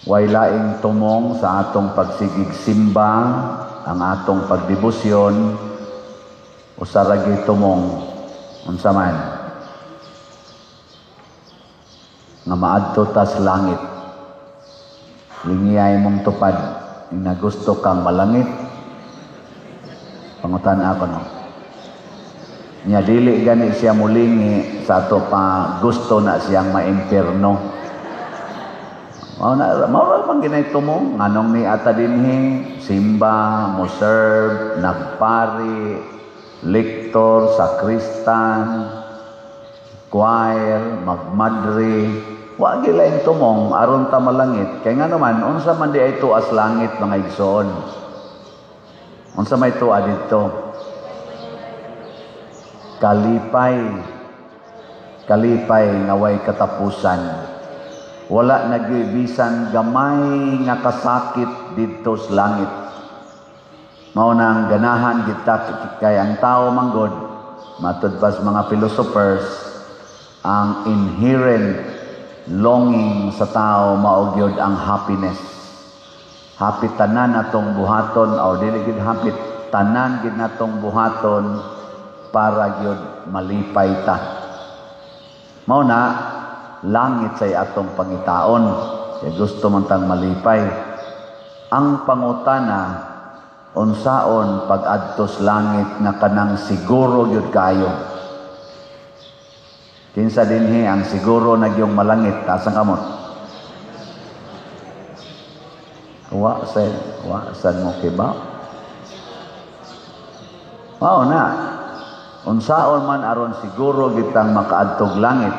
Way laing tumong sa atong pagsigig simba, ang atong pagdebosyon, usa ra gyud tumong, unsa man? Nga maadto tas langit. Lingiyay mong tupad, ing gusto kang malangit. Pangutan ako, no. Nya dili gani siya mulingi sa ato pa gusto na siyang maimpierno. Mao na, mao ra man ginay tumong nganong ni ata dinhi simba, mo serve, nagpari, lektor, sakristan, choir, magmadre, wa gyud laing tumong aron ta malangit. Kay ngano man, unsa man di ay tuas langit, mga igsoon? Unsa may tuwa didto? Kalipay. Kalipay nga way katapusan. Wala nagibisan gamay nga kasakit didto sa langit. Mao nang ganahan kita kay ang tao manggod, matud pa sa mga philosophers, ang inherent longing sa tao mao gyud ang happiness. Happy tanan atong buhaton o dili gyud happy tanan gyud natong buhaton para gyud malipay ta. Mao na langit say atong pangitaon. Kay gusto man tang malipay. Ang pangutana, unsaon pag-adtos langit nga kanang siguro gyud kayo? Kinsa dinhi ang siguro na gyung malangit? Taas ang kamot. Wa sa wa sad mo kiba. Mao na. Unsaon man aron siguro gitang makaadtog langit?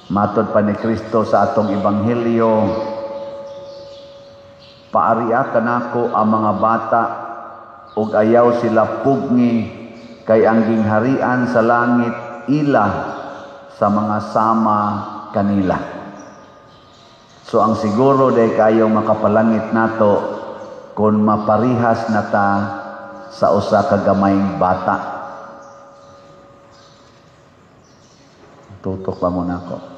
Matod pa ni Kristo sa atong ebanghelyo, "Paaria kanako ang mga bata ug ayaw sila pugngi, kay ang gingharian sa langit ila sa mga sama kanila." So ang siguro day kayo makapalangit nato kung maparihas na ta sa usa ka gamayng bata. Tutok pa muna ako.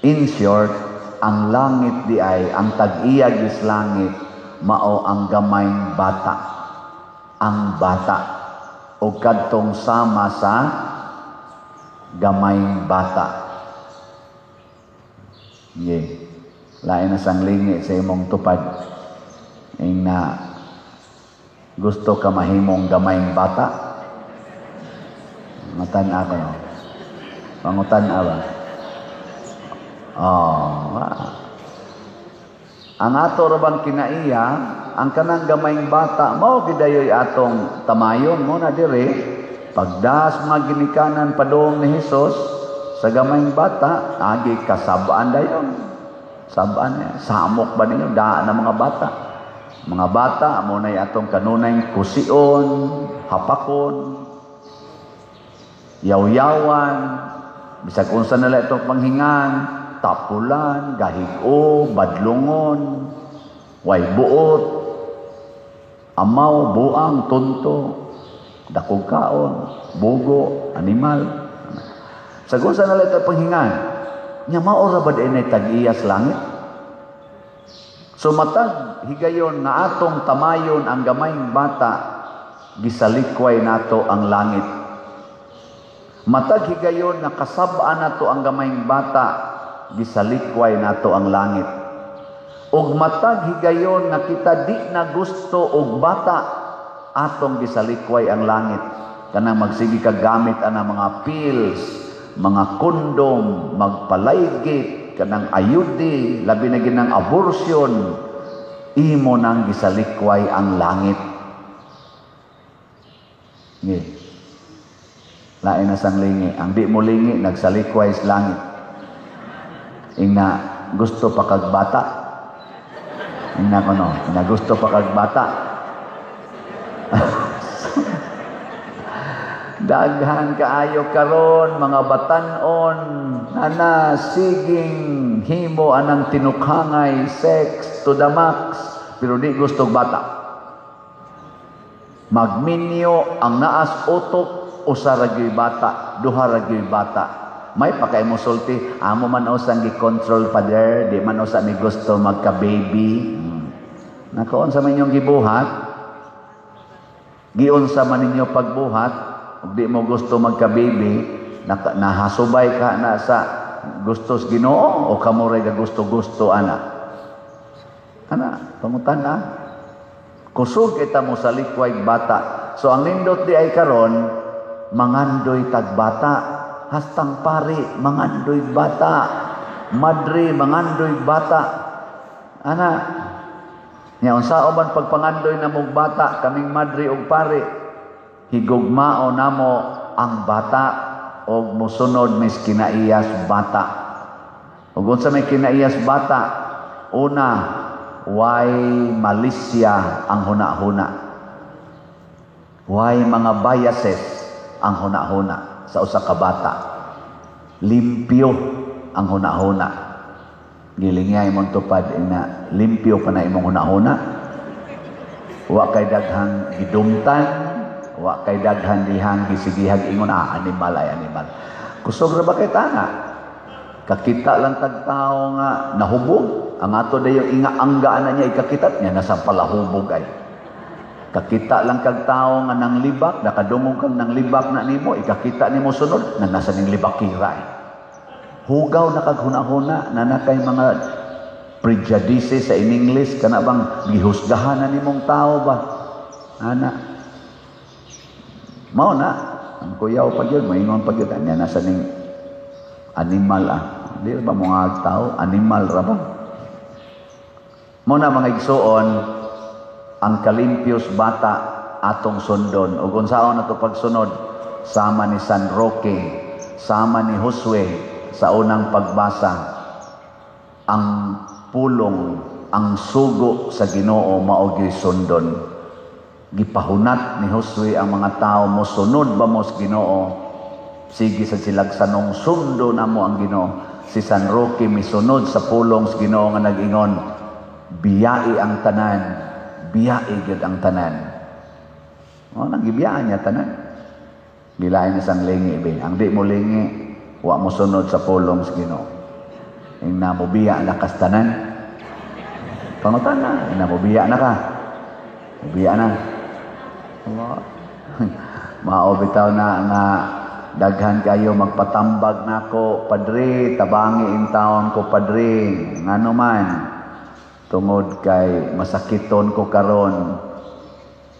In short, ang langit di ay, ang tag-iyag is langit, mao ang gamayng bata. Ang bata. O kadtong sama sa gamayng bata. Yeah. Lain na sang lingi sa imong tupad. Ing na gusto ka mahimong gamayng bata? Matan ako, no? Pangutan ba? Oh, ang ato ra bang kinaiya, ang kanang gamayng bata, mao gidayoy atong tamayon mo na dire, pagdas mga ginikanan padung ni Hesus sa gamayng bata, agi kasabaan dayon. Sabaan niya, samok ba ninyo, daan ang mga bata. Mga bata, mo na'y atong kanunay kusion, hapakon, yawyawan, bisag unsa nila itong panghingan, tapulan, gahigo, badlungon, way buot, amaw, buang, tunto, dakog kaon, bugo, animal. Sa unsa nila itong panghingan, nya mao ra ba dinay tag-iyas langit? So matag higayon nga atong tamayon ang gamayng bata, gisalikway nato ang langit. Matag higayon nga kasab-an nato ang gamayng bata, gisalikway nato ang langit. Ug matag higayon nga kita di na gusto og bata, atong gisalikway ang langit. Kanang magsige ka gamit ana mga pills, mga kondom, magpalaygit, kanang ayudi, labi na ginang abortion, imo nang gisalikway ang langit. Ngi. Lain na sang lingi. Ang di mo lingi, nagsalikway sa langit. Ingna, gusto pa kag bata. Ingna ko no, ingna gusto pa kag bata. Daghan kaayo karon mga batan-on nana siging himo anang tinukhangay, sex to the max, pero di gusto bata. Magminyo ang naas utok, usa ra gyud bata, duha ra gyud bata. May pa kay mo sulti, amo man usang gi-control, Father, di man usa mi gusto magka-baby. Nako, unsa man inyong gibuhat? Giunsa man ninyo pagbuhat, ug di mo gusto magka-baby, nahasubay ka na sa gustos Ginoo o kamo ray gusto-gusto ana? Ana, pangutan na. Kusog kita mo sa likway bata. So ang nindot di ay karon, mangandoy tag bata. Hastang pari, mangandoy bata. Madre, mangandoy bata. Ana, nya unsa man pagpangandoy na mong bata, kaming madre ug pari, higugmao namo ang bata og mosunod mis kinaiyas bata. Ug unsa may kinaiyas bata? Una, way malisya ang huna-huna. Way mga biases ang huna-huna sa usa ka bata. Limpyo ang huna-huna. Gilingay mong tupad ina, limpyo pa na imong huna-huna. Wa kay daghang gidumtan, wa kay daghan dihang gisigihag ingon, "Ah, animal ay animal." Kusog ra ba kay tana? Kakita lang tag tao nga nahubog, ang ato dayon inga anggaan na niya ikakita niya nasa palahubog ay. Kakita lang kag tao nga nang libak, nakadungog kang nang libak na nimo, ikakita nimo sunod na nasa ning libakira ay. Hugaw na kag huna-huna na nakay mga prejudices sa in English kana bang gihusgahan na nimong tao ba? Ana. Mao na ang kuyaw pa gyud, moingon pa gyud niya nasa ning animal ah. Di ba mga tao, animal ra ba? Mao na, mga igsuon, ang kalimpios bata atong sundon. Ug unsaon nato pagsunod? Sama ni San Roque, sama ni Josue sa unang pagbasa, ang pulong, ang sugo sa Ginoo mao gyud sundon. Gipahunat ni Josue ang mga tao, "Mosunod ba mo sa Ginoo?" Sige sa silag sanong sundo namo ang Ginoo. Si San Roque misunod sa pulong sa Ginoo nga nag-ingon, "Biyai ang tanan." Biyai gyud ang tanan. O, nang gibiyaan niya tanan. Bilain niya sang lingi, be. Ang di mo lingi, wa mo sunod sa pulong sa Ginoo. Ing na mo biya na kas tanan. Pangutan na, ing na mo biya na ka. Biya na. Allah. Mao bitaw na nga daghan kayo magpatambag nako, "Padre, tabangi in taon ko, Padre." Ngano man? "Tungod kay masakiton ko karon.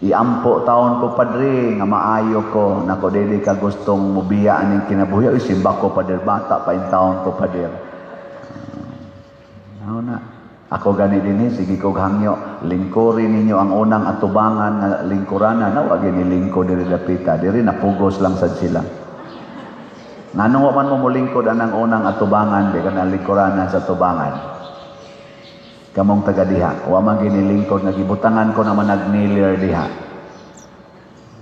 Iampo taon ko, Padre, nga maayo ko." Nako, dili ka gustong mubiya aning kinabuhi? "Uy, simba ko, Padre, bata pa in taon ko, Padre." Ano na? Ako gani dinhi, sige kog hangyo, lingkuri ninyo ang unang atubangan nga lingkuranan na wag ni lingkod diri dapita. Diri napugos lang sad sila. Nganong wa man mo molingkod anang unang atubangan, di ka na lingkuranan sa tubangan? Kamong taga diha, wa man ginilingkod nga gibutangan ko naman nagnilir diha.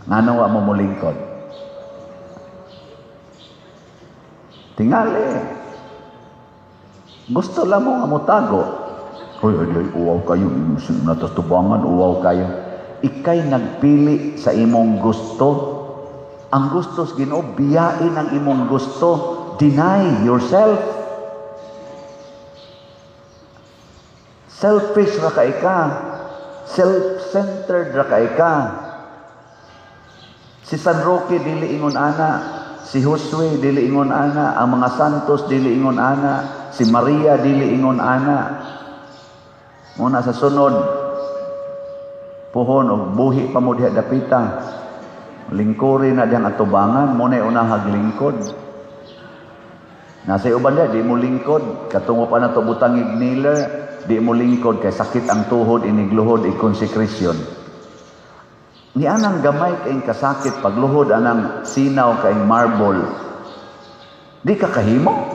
Nganong wa mo molingkod? Tingali. Gusto lang mo nga motago. "Hoy, hoy, hoy, uwaw kayo. Natas tubangan, uwaw kayo." Ikay nagpili sa imong gusto. Ang gusto sa Ginoo, biyain ang imong gusto. Deny yourself. Selfish ra kay ka. Self-centered ra kay ka. Si San Roque dili ingon ana, si Josue dili ingon ana, ang mga santos dili ingon ana, si Maria dili ingon ana. Muna sa sunod, puhon og buhi pa mo diha dapita. Lingkuri na diyang atubangan, mo na unahag lingkod. Nasa uban diha, di mo lingkod. Katungo pa na to butang igniler, di mo lingkod kay sakit ang tuhod, inigluhod, i-consecration. Ni anang gamay kaing kasakit, pagluhod anang sinaw kaing marble, di ka kahimo.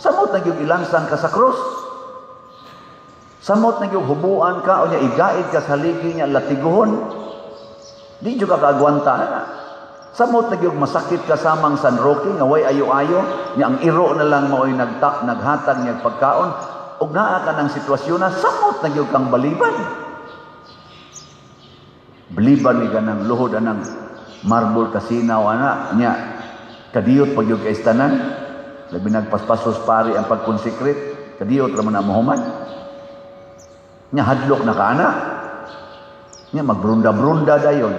Samot na gyud ilansang ka sa krus. Samot na gyud hubuan ka o niya igaid ka sa haligi niya latiguhon. Di jud ka kaagwanta na. Samot na gyud masakit ka samang San Roque nga way ayo-ayo, niya ang iro na lang maoy naghatag niya pagkaon, ug naa ka ng sitwasyon na samot na gyud kang baliban. Baliban ni kanang luhod anang marble kasinaw ana niya. Kadiyot pag yung kaistanan, labi nagpaspasos pari ang pag-consecrate, kadiyot raman na mahuman. Nya hadlok na kaana. Nya magbrunda-brunda dayon.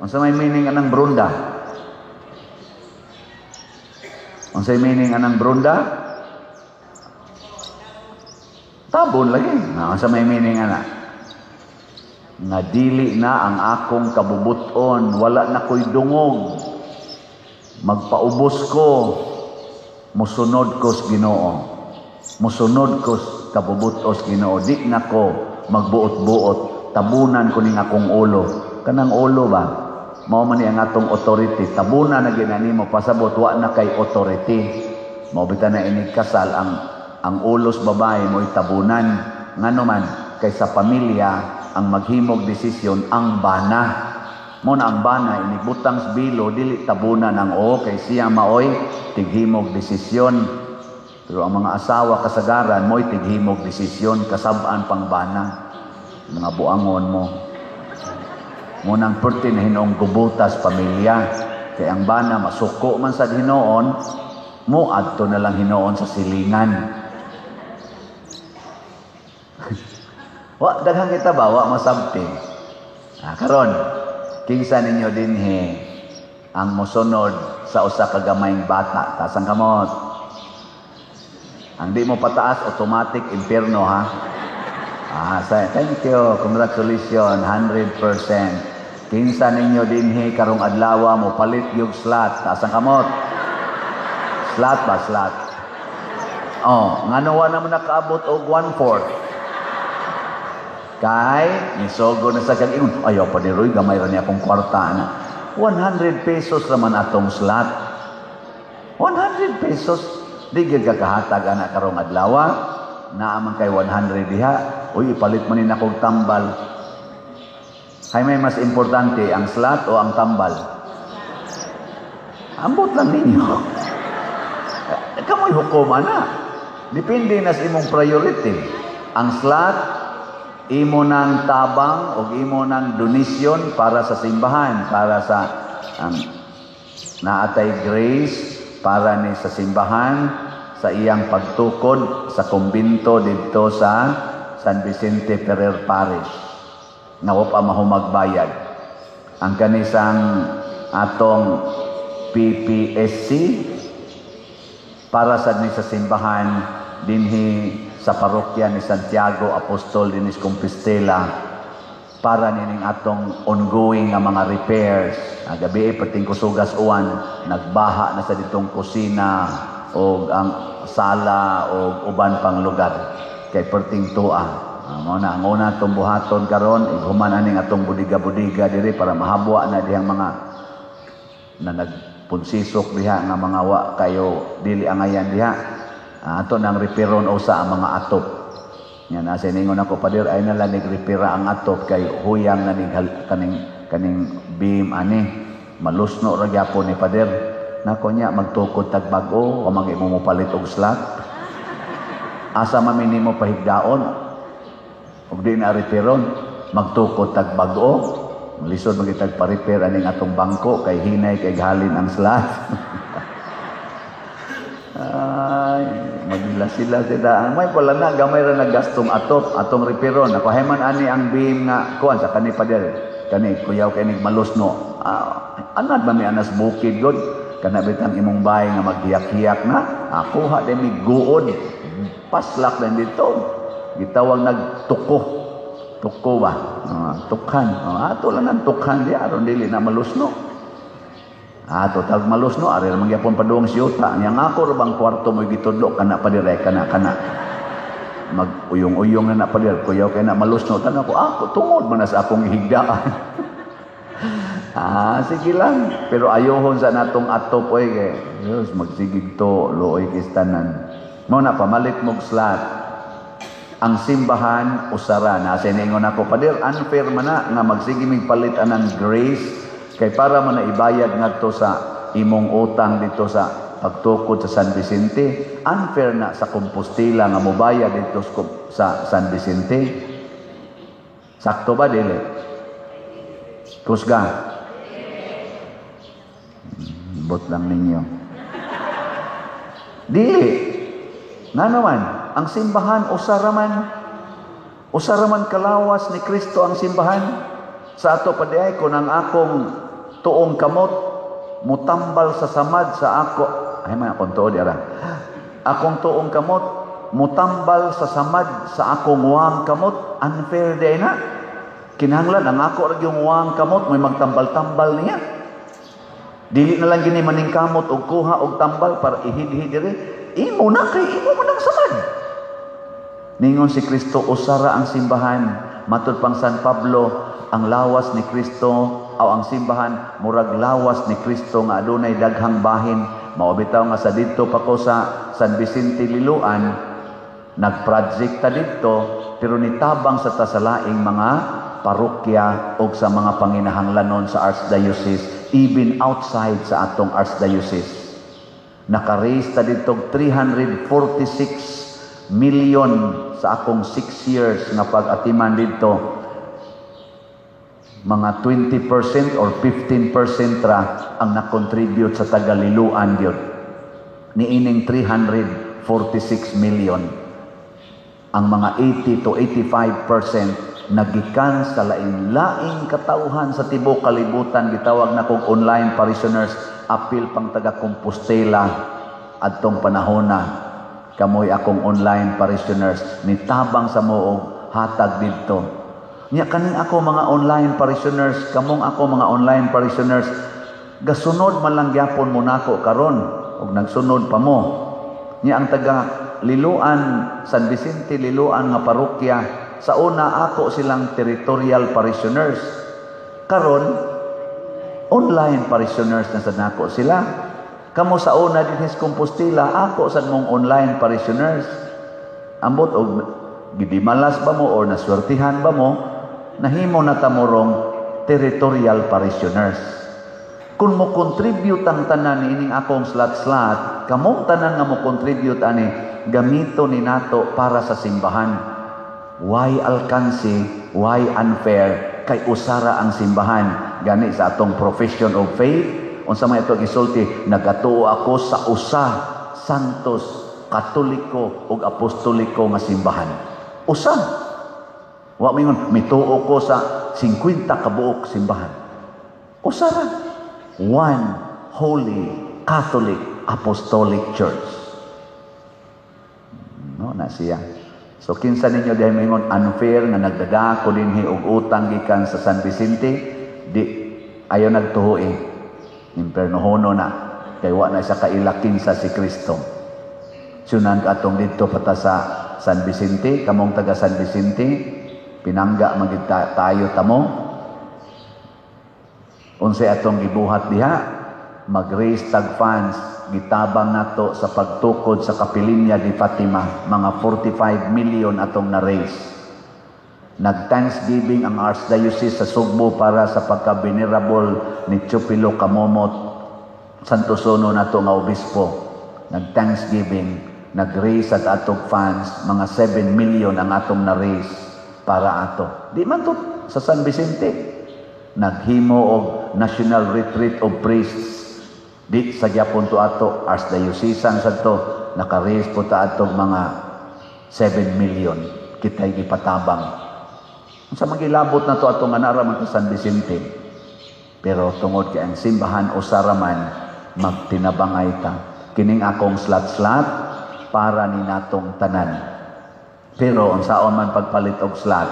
Unsa may meaning anang brunda? Unsa may meaning anang brunda? Tabon lagi. Unsa may meaning ana? Nga dili na ang akong kabubuton, wala na ko'y dungog. Magpaubos ko, musunod ko sa Ginoo. Musunod ko sa kabubutos Ginoo. Di na ko magbuot-buot. Tabunan ko ning akong ulo. Kanang ulo ba? Mao man ni ang atong authority. Tabunan na ginani mo, pasabot wa na kay authority. Mao bitaw na inig kasal ang ulos babae mo'y tabunan. Ngano man kay sa pamilya ang maghimog desisyon ang bana. Mo na ang bana inigbutang sa bilo, dili tabunan ang o kay siya maoy tighimog desisyon. Pero ang mga asawa kasagaran mo'y tighimog desisyon, kasab-an pang bana. Mga buangon mo. Munang perti na hinoong gubutas pamilya. Kay ang bana masuko man sa hinoon, mo adto na lang hinoon sa silingan. Wa daghang kita ba wa masabti. Karon kinsa ninyo dinhi ang mosunod sa usa ka gamayng bata? Taas ang kamot. Ang di mo pataas, automatic impierno ha. Thank you. Congratulations, 100%. Kinsa ninyo dinhi karong adlaw mo palit yung slot? Taas ang kamot. Slot ba slot? Oh, ngano wa naman nakaabot og 1/4? Kay nisogo na sa kag ingon, ayaw pa ni Roy, gamay ra ni akong kwarta na. 100 pesos raman atong slot. 100 pesos di gyud ka kahatag ana karong adlaw. Naa man kay 100 diha. Uy, ipalit man ni nakog tambal. Kay may mas importante, ang slot o ang tambal? Ambot lang ninyo. Kamoy hukom ana. Depende na sa imong priority. Ang slot, imo nang tabang o imo nang donasyon para sa simbahan, para sa ang naatay grace para ni sa simbahan sa iyang pagtukod sa kumbinto didto sa San Vicente Ferrer Parish nga wa pa mahumagbayad. Ang kanisang atong PPSC para sad ni sa simbahan dinhi sa parokya ni Santiago Apostol dinis Compostela para nining atong ongoing nga mga repairs. Gabi perting kusugas uwan, nagbaha na sa ditong kusina o ang sala o uban pang lugar kay perting tua. Mao na ang una atong buhaton karon, ighuman aning atong budiga-budiga diri para mahabwa na dihang mga na nagpunsisok diha nga mga wa kayo dili angayan diha. Ato nang reperon usa ang mga atop. Nya na siningon ako, "Pader, ay nala nigrepera ang atop kay huyang na nig kaning kaning beam ani malusno ra gyapon ni pader." Nako nya magtukod tag bag-o o mag imo mo palit og slot. Asa man nimo pahigdaon ug di na reperon, magtukod tag bag-o. Lisod magitag pa-repair aning atong bangko kay hinay kay halin ang slot. Ay, magila sila sila. May pala na, gamay ra nagastong atop, atong reperon. Ako heman ani ang beam nga kuan sa kani pader. Kani kuyaw kay nig malusno. Anad ba mi anas bukid god? Kana bitang imong bahay nga maghiyak-hiyak na. Akuha din mi guod. Paslak din dito. Gitawag nagtuko. Tuko ba? Tukhan. Ato lang ang tukhan diya aron dili na malusno. Total malusno, ari ra magyapon padung siyuta. Nya nga ako ra bang kwarto mo gitudlo kana pa dire kana kana. Mag-uyong-uyong na na pa dire, kuyaw kay na malusno. Tan ako, ako tungod man na sa akong higdaan. Sige lang. Pero ayohon sa natong atop oy kay Diyos magsigig to luoy kistanan. Mao na pamalit mog slot. Ang simbahan usara na siningon ako, "Pader, unfair man na nga magsige mig palit anang grace kay para man na ibayad ngadto sa imong utang dito sa pagtukod sa San Vicente. Unfair na sa Compostela nga mobayad dito sa San Vicente." Sakto ba dili? Kusga. Bot lang ninyo. Dili. Nga naman, ang simbahan usa ra man. Usa ra man kalawas ni Kristo ang simbahan. Sa ato pa diay, kung ang akong tuong kamot mutambal sa samad sa ako, ay man akong tuo di ara. Akong tuong kamot mutambal sa samad sa akong wang kamot, unfair diay na. Kinahanglan ang ako ra yung wang kamot may magtambal-tambal niya. Dili na lang gini maningkamot og kuha og tambal para ihidhi diri. Imo na kay imo man ang samad. Ningon si Kristo, usara ang simbahan. Matud pang San Pablo, ang lawas ni Kristo o ang simbahan murag lawas ni Kristo nga adunay daghang bahin. Mao bitaw nga sa didto pa ko sa San Vicente Liloan, nag-project ta didto, pero nitabang sa tasalaing mga parokya o sa mga panginahanglanon sa Archdiocese, even outside sa atong Archdiocese. Naka-raise ta didto 346 million sa akong 6 years nga pag-atiman didto. Mga 20% or 15% ra ang na-contribute sa taga-Liloan gyud. Niining 346 million, ang mga 80 to 85% nagikan sa lain-laing katauhan sa tibuok kalibutan. Gitawag na kog online parishioners, apil pang taga Compostela adtong panahona. Kamoy akong online parishioners, nitabang sa moog hatag didto. Nya kaning ako mga online parishioners, kamong ako mga online parishioners, gasunod man lang gyapon mo nako karon ug nagsunod pa mo. Nya ang taga Liloan, San Vicente Liloan nga parokya, sa una ako silang territorial parishioners. Karon online parishioners na sad nako sila. Kamo sa una dinhi sa Compostela, ako sad mong online parishioners. Ambot og gidimalas ba mo or naswertihan ba mo, nahimo na ta morong territorial parishioners. Kung mo contribute ang tanan niining akong slot-slot, kamong tanan nga mo contribute ani, gamito ni nato para sa simbahan. Why alkansi? Why unfair? Kay usara ang simbahan. Gani sa atong profession of faith, unsa may ito gisulti, "Nagatuo ako sa usa, santos, katoliko ug apostoliko nga simbahan." Usa. Wa mingon mituo ko sa 50 ka buok simbahan. Usa ra. One Holy Catholic Apostolic Church. No, na siya. So kinsa ninyo dihay moingon unfair nga nagdada ko dinhi og utang gikan sa San Vicente, di ayaw nagtuho eh. Impernohono na kay wa na sa kaila kinsa si Kristo. Sunan atong didto pata sa San Vicente, kamong taga San Vicente, pinangga magid tayo tamo. Unsay atong gibuhat diha? Mag-raise tag funds, gitabang nato sa pagtukod sa Kapilinya di Fatima, mga 45 million atong na-raise. Nag-thanksgiving ang Archdiocese sa Sugbo para sa pagka-venerable ni Chupilo Camomot, Santo Sono nato nga obispo. Nag-thanksgiving, nag-raise at atong funds, mga 7 million ang atong na-raise para ato. Di man to sa San Vicente. Naghimo og National Retreat of Priests. Di sa gyapon to ato, Archdiocesan sa to, naka-raise po ta atong mga 7 million. Kita'y gipatabang. Sa magilabot na to atong nga man San Vicente. Pero tungod kay ang simbahan usara man, magtinabangay ta. Kining akong slot-slot para ni natong tanan. Pero unsaon man pagpalit og slot?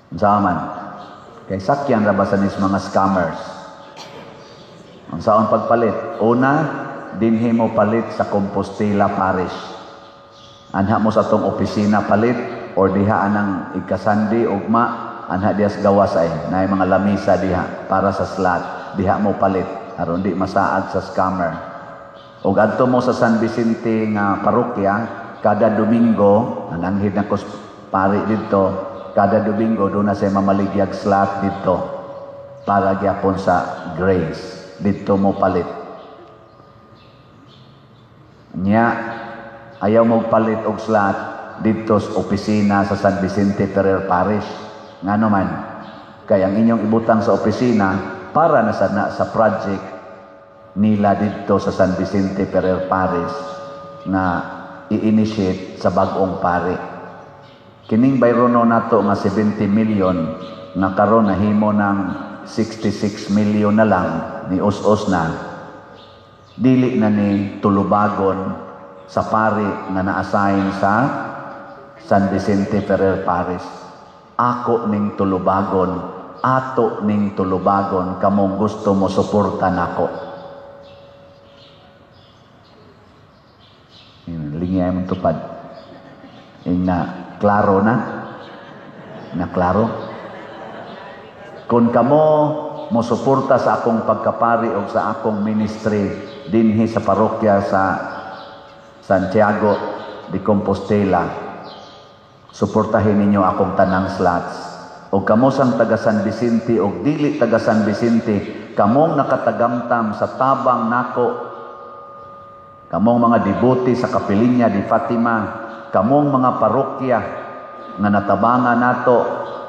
Unsaon man? Kay sakyan ra ba sa nis mga scammers? Unsaon pagpalit? Una, dinhi mo palit sa Compostela Parish. Anha mo sa atong opisina palit or diha anang ikasandi ugma, anha diha sa gawas ay naay mga lamisa diha para sa slot, diha mo palit aron di masaad sa scammer. Ug adto mo sa San Vicente nga parokya kada Domingo, ananghid na ko pari didto, kada Domingo do na siya mamaligyag slot didto para gyapon sa grace. Didto mo palit. Nya ayaw mo palit og slot didto sa opisina sa San Vicente Ferrer Parish. Ngano man? Kay ang inyong ibutang sa opisina para na sa project nila didto sa San Vicente Ferrer Parish nga i-initiate sa bag-ong pari. Kining bayrono nato nga 70 million nga karon nahimo ng 66 million na lang, ni us-us na, dili na ni tulubagon sa pari nga na-assign sa San Vicente Ferrer Parish. Ako ning tulubagon, ato ning tulubagon, kamong gusto mo suporta nako. Lingay mong tupad. Na klaro na? Na klaro? Kung kamo mo suporta sa akong pagkapari o sa akong ministry dinhi sa parokya sa Santiago de Compostela, suportahin ninyo akong tanang slots. O kamo sang taga San Vicente o dili taga San Vicente, kamong nakatagamtam sa tabang nako, kamong mga debote sa Kapilinya di Fatima, kamong mga parokya nga natabangan nato,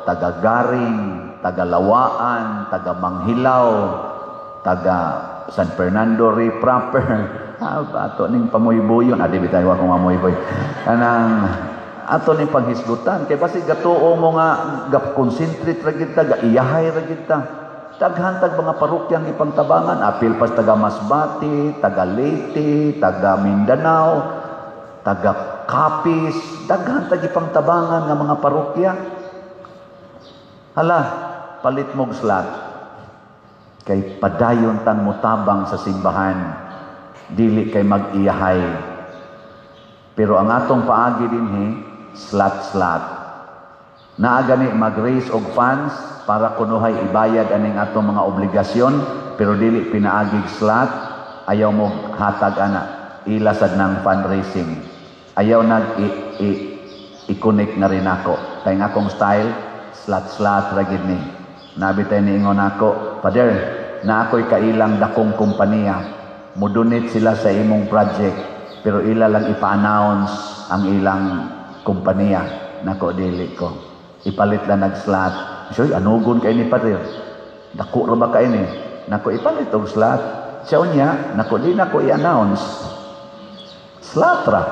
taga Garing, taga Lawaan, taga Manghilaw, taga San Fernando Re proper, ato ning pamuybuyon, adi bitay wa kong mamuyboy. Kanang ato ning panghisgutan kay basig gatuo mo nga ga-concentrate ra gid ta, ga-iyahay ra gid ta. Daghan tag mga parokyang ipangtabangan, apil pas taga Masbate, taga Leyte, taga Mindanao, taga Capiz, daghan tag ipangtabangan nga mga parokya. Hala, palit mog slot. Kay padayon tang mutabang sa simbahan, dili kay mag-iyahay. Pero ang atong paagi dinhi, slot-slot. Naa gani mag-raise og funds para kunuhay ibayad aning atong mga obligasyon, pero dili pinaagig slot, ayaw mo hatag ana, ila sad ng fundraising. Ayaw nag i-connect na rin ako. Kay nga akong style, slot-slot ra gid ni. Nabi tay niingon ako, "Father, na ako'y kailang dakong kompanya. Mo-donate sila sa imong project, pero ila lang ipa-announce ang ilang kompanya." Nako, dili ko. Ipalit lang nag-slot. So, anugon kay ni Father. Dako ra ba kay ni? Nako, ipalit og slot. Siya unya, nako, di nako i-announce. Slot ra.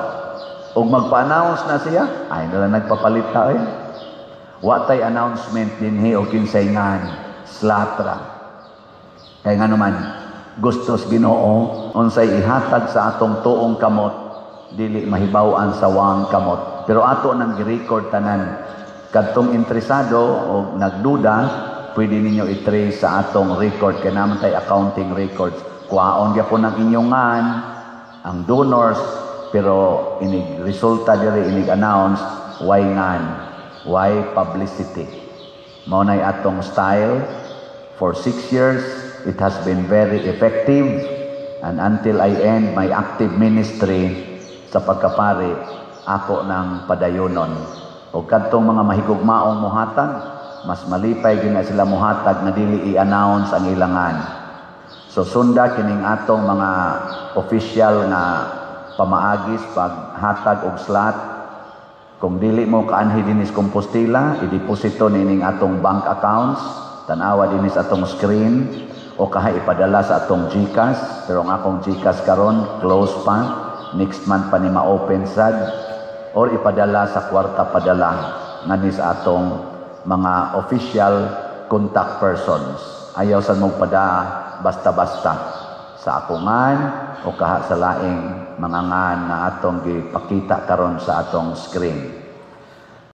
Og magpa-announce na siya, ay na lang nagpapalit ta eh. Wa tay announcement dinhi og kinsay ngan, slot ra. Kay nga naman, gustos Ginoo unsay ihatag sa atong tuong kamot, dili mahibaw-an sa wang kamot. Pero ato nang gi-record tanan. Kadtong interesado o nagduda, pwede ninyo i-trace sa atong record kay naman tay accounting records. Kuhaon gyapon ang inyong ngan, ang donors, pero inig resulta diri, inig announce, why ngan, why publicity. Mao nay atong style for 6 years. It has been very effective, and until I end my active ministry sa pagkapari, ako nang padayonon. O kadtong mga mahigugmaong muhatag, mas malipay gina sila muhatag nga dili i-announce ang ilangan. So sunda kining atong mga official nga pamaagis paghatag og slot. Kung dili mo kaanhi dinis Compostela, ideposito nining atong bank accounts, tan-awa dinis atong screen, o kaha ipadala sa atong GCash, pero ang akong GCash karon close pa, next month pa ni ma-open sad, or ipadala sa Kwarta Padala nga sa atong mga official contact persons. Ayaw sa mong pada basta-basta sa akongan o kaha sa laing mga ngan na atong gipakita karon sa atong screen.